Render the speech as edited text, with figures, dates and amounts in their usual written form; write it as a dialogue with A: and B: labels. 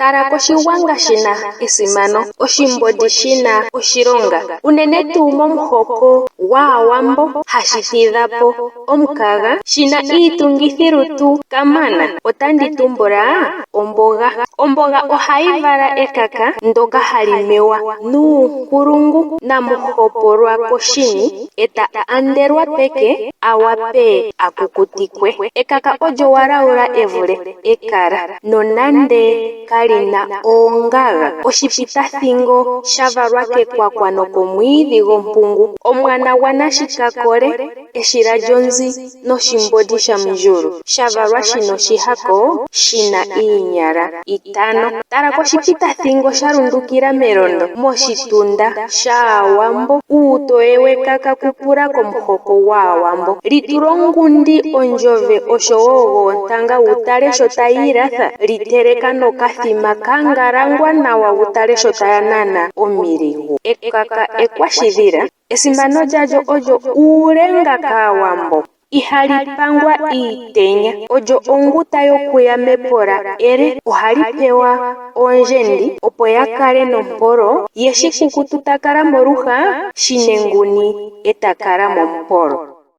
A: Tala koshigwanga shi na esimano, oshimbodi shi na oshilonga, unene tuu momuhoko gwAawambo hashi tidha po omukaga, shi na iitungithilutu kamana. Otandi tumbula omboga. Omboga ohayi vala ekaka ndyoka hali mewa nuunkulungu namuhopolwa koshini e ta andelwa peke a wape a kukutikwe. Ekaka olyo walaula e vule ekala, nonande kali na oongaga. Oshipitathingo sha valwa kekwakwa nokomwiidhi gompungu. Omwana gwaNashikakole, eshila lyonzi noshimbodi shaMundjulu, sha valwa shi na oshihako shi na iinyala itano. Tala koshipitathingo sha lundukila melondo moshitunda shAawambo, uutoye wekaka kupula komuhoko gwAawambo. Li tula ongundi ondjove osho wo goontanga wu tale sho tayi ilatha. Li teleka nokathima ka ngalangwa nawa wu tale sho taya nana omiligu. Ekaka ekwashidhila. Esimano lyalyo olyo uulenga kAawambo. Ihali pangwa iitenya. Olyo onguta yokuya mepola ele. Ohali pewa oondjendi opo ya kale nompolo ye shikukutu ta kala moluha, shinenguni e ta kala momupolo.